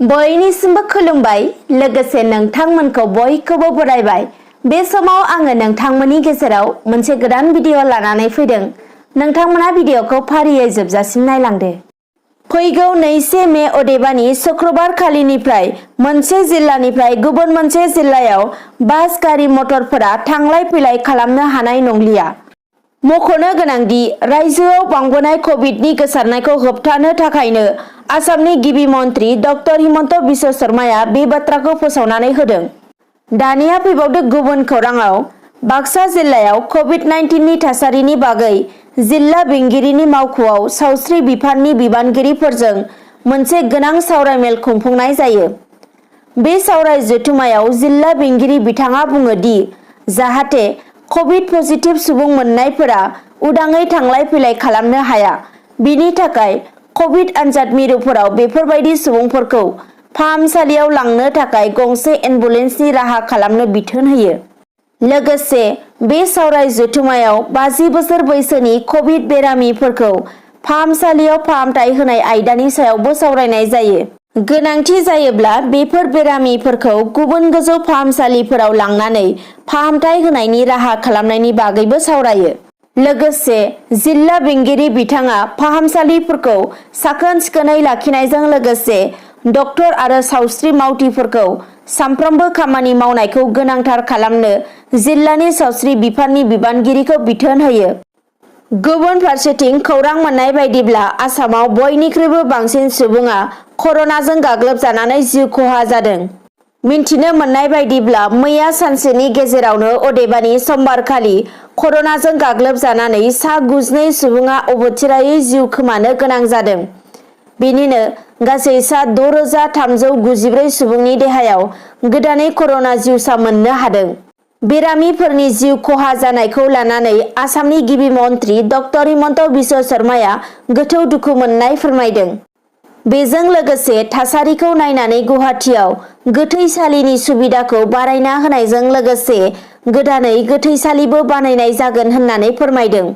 बयनिसिमबो खुलुमबाय लोगोसे नोंथांमोनखौ बयखौबो बरायबाय। बे समाव आङो नोंथांमोननि गेजेराव मोनसे गोदान भिडिअ लानानै फैदों। नोंथांमोना भिडिअखौ फारियै जोबजासिम नायलांदो। फैगौ 2 मे अदेबानि शुक्रबार खालिनिफ्राय मोनसे जिल्लानिफ्राय गुबुन मोनसे जिल्लायाव बास गारि मटरफोरा थांलाय फैलाय खालामनो हानाय नंलिया। मख'नो गोनांदि रायजोआव बांबोनाय कभिडनि गोसारनायखौ होबथानो थाखायनो आसामनि गिबि मन्थ्रि डक्टर हिमन्त बिश्व शर्माया बे बाथ्राखौ फोसावनानै होदों। दानिया फैबावदो गुबुन खौराङाव। बाक्सा जिल्लायाव कभिड-19 नि थासारिनि बागै जिल्ला बेंगिरिनि मावख'आव सावस्रि बिफाननि बिबानगिरिफोरजों मोनसे गोनां सावरायमेल खुंफुंनाय जायो। बे सावराय जथुमायाव जिल्ला बेंगिरि बिथाङा बुङो दि जाहाथे कभिड पजिटिभ सुबुं मोननायफोरा उदाङै थांलाय फैलाय खालामनो हाया, बिनि थाखाय कभिड आनजाद मिरुफोराव बेफोरबायदि सुबुंफोरखौ फाहामसालियाव लांनो थाखाय गंसे एम्बुलेन्सनि राहा खालामनो बिथोन होयो। लोगोसे बे सावराय जथुमायाव 50 बोसोर बैसोनि कभिड बेरामिफोरखौ फाहामसालियाव फाहामथाय होनाय आयदानि सायावबो सावरायनाय जायो। गोनांथि जायोब्ला बेफोर बेरामिफोरखौ गुबुन गोजौ फाहामसालिफोराव लांनानै फाहामथाय होनायनि राहा खालामनायनि बागैबो सावरायो। लोगोसे जिल्ला बेंगिरि बिथाङा फाहामसालिफोरखौ साखोन-सिखोनै लाखिनायजों लोगोसे डक्टर आरो सावस्रि मावथिफोरखौ सानफ्रोमबो खामानि मावनायखौ गोनांथार खालामनो जिल्लानि सावस्रि बिफाननि बिबानगिरिखौ बिथोन होयो। गुबुन फारसेथिं खौरां मोननाय बायदिब्ला आसामाव बयनिख्रुइबो बांसिन सुबुङा कर'नाजों गाग्लोबजानानै जिउ खहा जादों। मिन्थिनो मोननाय बायदिब्ला मैया सानसेनि गेजेरावनो अदेबानि समबारखालि कर'नाजों गाग्लोबजानानै सा 92 सुबुङा अबथिरायै जिउ खोमानो गोनां जादों। बेनिनो गासै सा 6394 सुबुंनि देहायाव गोदानै कर'ना जिउसा मोननो हादों। बेरामिफोरनि जिउ खहा जानायखौ लानानै आसामनि गिबि मन्थ्रि डक्टर हिमन्त बिश्व शर्माया गोथौ दुखु मोननाय फोरमायदों। बेजों लोगोसे थासारिखौ नायनानै गुवाहाटीआव गोथैसालिनि सुबिदाखौ बारायना होनायजों लोगोसे गोदानै गोथैसालिबो बानायनाय जागोन होननानै फोरमायदों।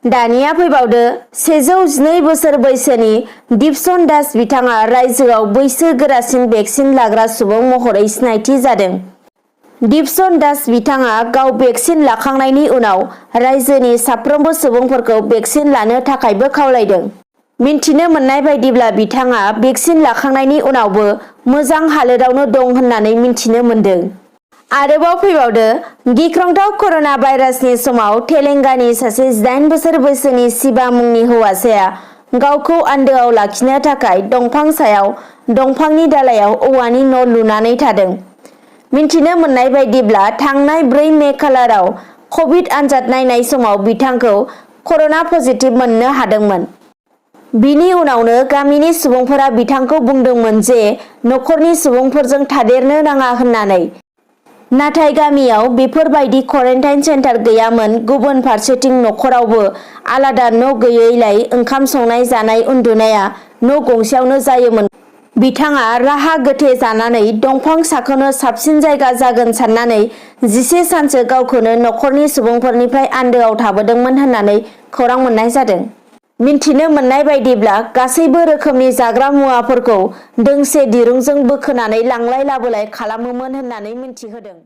दानिया फैबावदो 112 बोसोर बैसोनि दिपसन दास बिथाङा रायजोआव बैसो गोरासिन भेक्सिन लाग्रा सुबुं महरै सिनायथि जादों। दिपसन दास बिथाङा गाव भेक्सिन लाखांनायनि उनाव रायजोनि साफ्रोमबो सुबुंफोरखौ भेक्सिन लानो थाखायबो खावलायदों। मिन्थिनो मोननाय बायदिब्ला बिथाङा भेक्सिन लाखांनायनि उनावबो मोजां हालोदावनो दं होननानै मिन्थिनो मोन्दों। आरोबाव फैबावदो गिख्रंथाव कर'ना भाइरासनि समाव तेलेंगानानि सासे 18 बोसोर बैसोनि शिवा मुंनि हौवासाया गावखौ आन्दोआव लाखिनो थाखाय दंफां सायाव दंफांनि दालाइयाव औवानि न' लुनानै थादों। मिन्थिनो मोननाय बायदिब्ला थांनाय 4 मे खालाराव कभिड आनजाद नायनाय समाव बिथांखौ कर'ना पजिटिभ मोननो हादोंमोन। बिनि उनावनो गामिनि सुबुंफोरा बिथांखौ बुंदोंमोन जे नखरनि सुबुंफोरजों थादेरनो नाङा होननानै। नाथाय गामियाव बेफोरबायदि क्वारेन्टाइन सेन्टार गैयामोन। गुबुन फारसेथिं नखरावबो आलादा न' गैयैलाय ओंखाम संनाय जानाय उन्दुनाया न' गंसेयावनो जायोमोन। बिथाङा राहा गोथे जानानै दंफां साखौनो साबसिन जायगा जागोन साननानै 11 सानसो गावखौनो नखरनि सुबुंफोरनिफ्राय आन्दोआव थाबोदोंमोन होननानै खौरां मोननाय जादों। मिन्थिनो मोननाय बायदिब्ला गासैबो रोखोमनि जाग्रा मुवाफोरखौ दोंसे दिरुंजों बोखोनानै लांलाय लाबोलाय खालामोमोन होननानै मिन्थिहोदों।